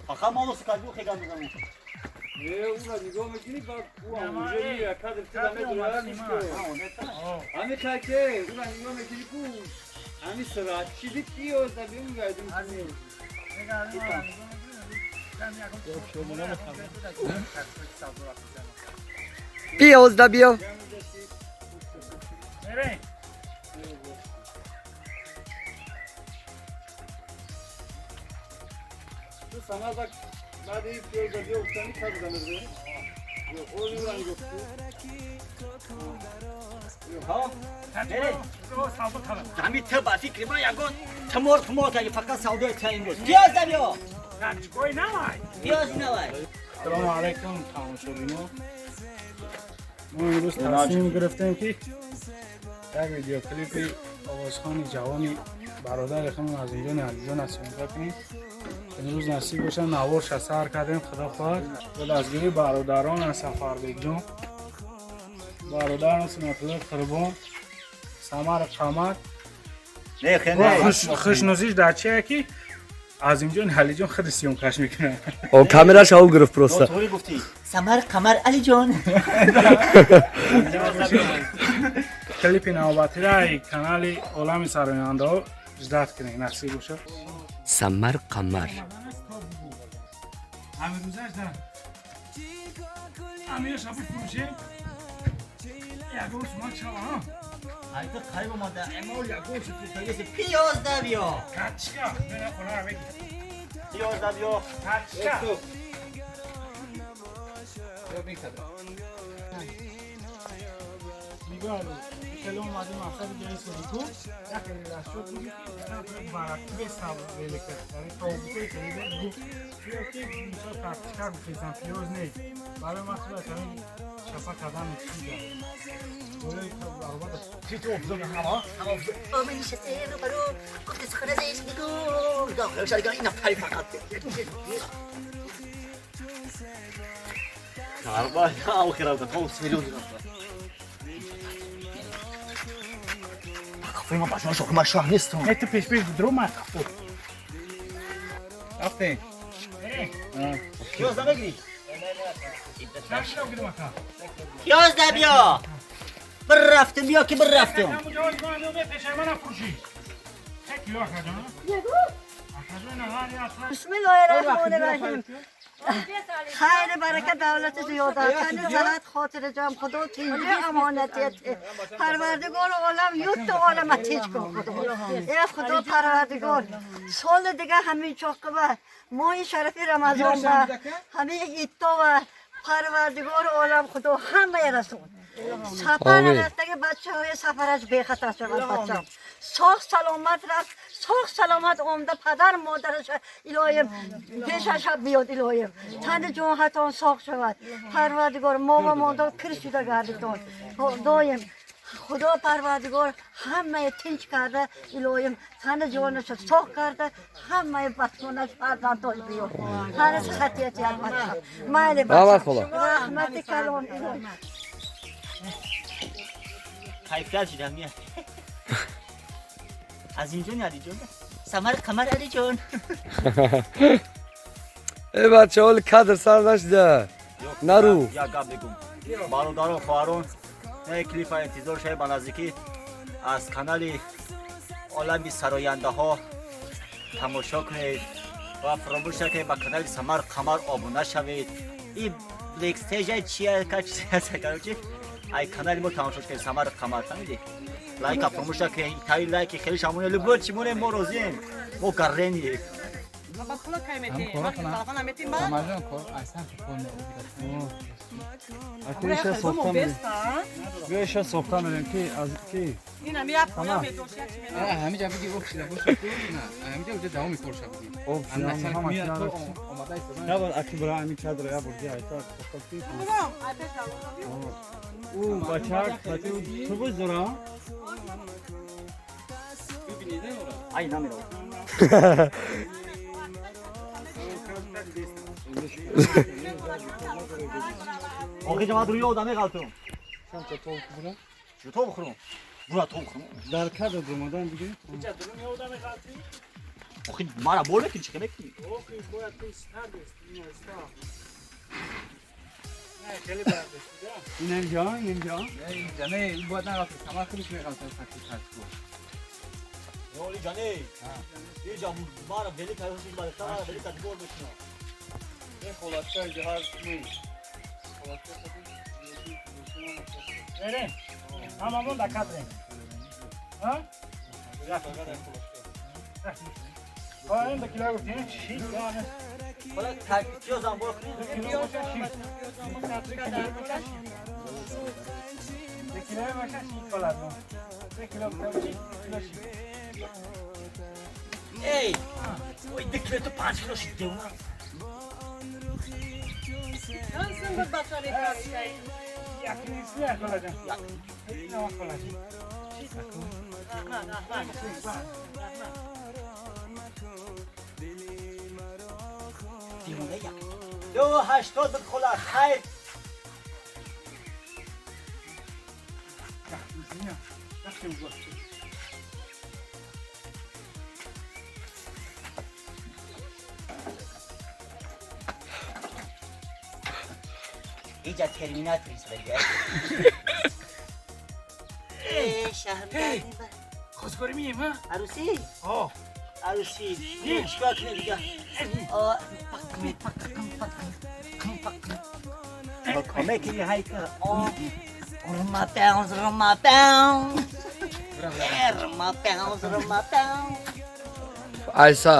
فقط ما وصل كابو خيغان بزنم. او نگاه میکنی بعد او اونجا میره کادر تو داره میشه. همین که او نگاه میکنی کو همین سرعت چیزی پیاز دبیم میگردیم. پیاز دبیا. تو سمر bak بعد این پیاز دبیا افتانی کادر داره. ها همین تو با فکر ما یگان تمور تمور که فقط سودای تا امروز پیاز دبیا. پیاز نوای. سلام علیکم تماشابینا. ما امروز تصمیم گرفتیم که یک ویدیو کلیپ آوازخوان جوانی برادر خودمون از اینجا عزیزان از سیمرغ کنیم. امروز نصیب باشه نوارش سر کردیم خدا خواهد. با دستگیری برادران از سفربек جان، برادران سنت‌الله قربان، سمر قمر. نه خوشنوزیش در چیه که عظیم جان علی جان خود سیوم کش میکنه. او کامراش او گرفت پروستا. تو گفتی سمر قمر علی جان. کلیپ نوبتی را کانال عالم سراینده ها جداد کنید نصیب باشه. سمر قمر. همین روزش در همین شب فروشیم. یگان شما چرا ها؟ ایت قریب اومده امور یگان شو پیاز دبیا. کچکا نه خونه رو بگیر. پیاز دبیا. کچکا. میگم خیلی اومدیم مقصد جایی سوریکو یک رشد بودی که برعکس به سب ویل کرد یعنی تابوته خیلی گفت بیا که مثلا کارتیکا گفتم پیاز نه برای ما خود از همین چپا کردن می‌چیزه برای برابر چی تو افزون همه آمین نشسته رو برو گفت سخن ازش بگو داخل شرگاه اینا پری فقط کاربا آخر رفت تا میلیون رفت خفه ما بچه‌ها شوخ ما شاه نیستم. نه تو پیش پیش درو ما خفه. رفتیم. پیاز نمیگیری؟ پیاز بیا. برفتم بیا که برفتم. بسم الله الرحمن الرحیم. خیر برکت دولت زیاده تن زلت خاطر جمع خدا تینجی امانتیت پروردگار عالم یوت عالم تیج کن خدا ای خدا پروردگار سال دیگه همین چاقه و ماه شرف رمضان و همین ایتا و پروردگار عالم خدا همه رسون سفر رفت بچه های سفرش بی خطر شود بچه ساخ سلامت رفت ساخ سلامت آمده پدر مادرش الهیم پیشش بیاد الهیم تن جانهتان ساخ شود پروردگار ما و مادر کر شده گردیدان دایم خدا پروردگار همه تنج کرده الهیم تن جانش ساخ کرده همه بچانش فرزنداش بیاد تن صحتیت بچه مایل بچه رحمت کلان الهیم کیفیت شدم میاد از اینجا علی جان سمر قمر علی جان. ای بچه حال کادر سر نشده نرو. یا گپ بگم برادران خواهران نه کلیپ انتظار شوید به نزدیکی از کانال عالم سراینده ها تماشا کنید و فراموش نکنید به کانال سمر قمر آبونه شوید. این بلک استیج چیه که چیزی هست که ای کانال ما تماشا کنید سمر قمر فهمیدی؟ لایک فراموش نکنید تای لایک خیلی شمونه لبود چمونه ما روزیم ما گرنی بیش از ساخته میریم که از کی این همی اپ پویا میدوش یک چی میدوش همینجا بگی اوب شده باشه نه همینجا اونجا دوام کار شده بگی اوب شده هم آماده است نه بار اکی برای همین چادر یا بردی ایتا ساخته او بچه بچه تو بود داره ای نمیرم آقای جماعت روی آدمی غلطم. چند تا توپ بخورم؟ چه توپ بخورم؟ برو توپ بخورم. در کد اومدن دیگه. اینجا درون آدمی غلطی؟ Охи мара бор мекунӣ чӣ мекунӣ? Охи бояд пештар бести, ин оста. Не, хеле бояд бести, да? Инам ҷон, инам ҷон. Не, не, ин бояд нарафт. Самар худаш меғалта сакти тачку. Оли ҷане. Иҷа мара вели кай ҳусин бара, мара вели кай бор мекунам. Ин холатка ҷаҳар не. Холатка Берем. Ҳамамон да кадрем. Ҳа? Ҳа, ин да кило гуфтем, шиш дона. Хола так пиёзам бор кунем. Ду кило боша шиш. Ду кило боша шиш колад. Ду кило боша шиш, ду кило шиш. Эй! Ой, ду кило ту 5 кило шид девона. Як не хола ҷон. Ина хола ҷон. Девона як. 2.80 буд хола, хайр. Иҷа терминатор истодагӣ. Э, шаҳр. Хостгорӣ меем, ҳа? Арӯсӣ? Ҳо. Арӯсӣ. Чикор кунем дига? Кӯмак кунӣ ҳайка. Рума паунз, рума паунз. Рума паунз, рума паунз. Айса.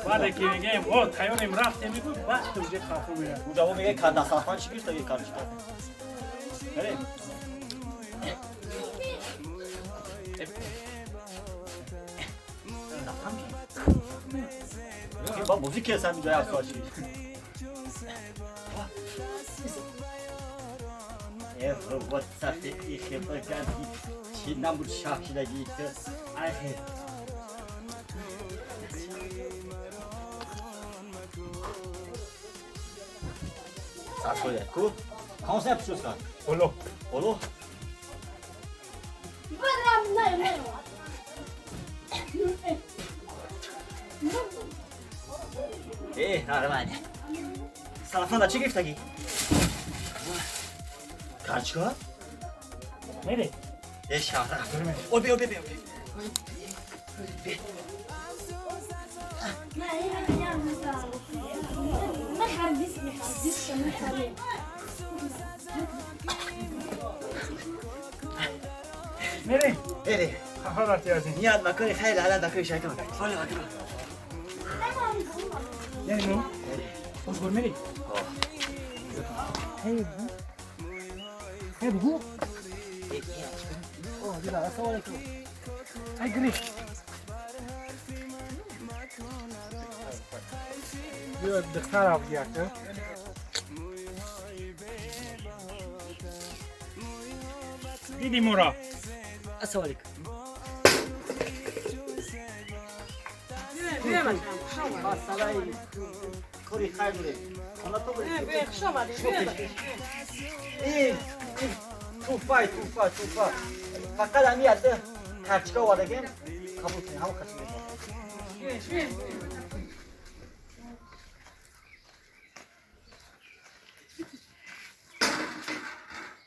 Баъде ки мегӯем, о, тайёрем, рафтем, мегӯ, баъд уже хафо меравад. Уҷаво мега кадасафан чӣ гирифта карчика. Берем. Ба бозӣ кесам инҷа як соат шид. Э, робот сафе ихе багарди. Чӣ набуд шаҳ шидагӣ. Айхе. Сасоя ку? Консепт шуд. Оло. Оло? Э, нормально. Салафанда чӣ гирифтагӣ? Карчика? Мере. Э, шаҳра. О, биё, биё, биё. Мере. Мере. Хафа рафти аз ин. Ният макони хайр, ала дакои шайтон. Соли вакро. Яъне ну? Хостгор мери? Ҳо. Хе, бугу. О, дила, ассалому алайкум. Ай гириф. Биё духтар рафт як. Диди моро. Ассалому алайкум. Масалаи кори хайр дорем. Хона то бурем. Ин туфай, туфа, туфа. Фақат ҳами ядда карчика овардагем, қабул кунем, ҳамон карчика.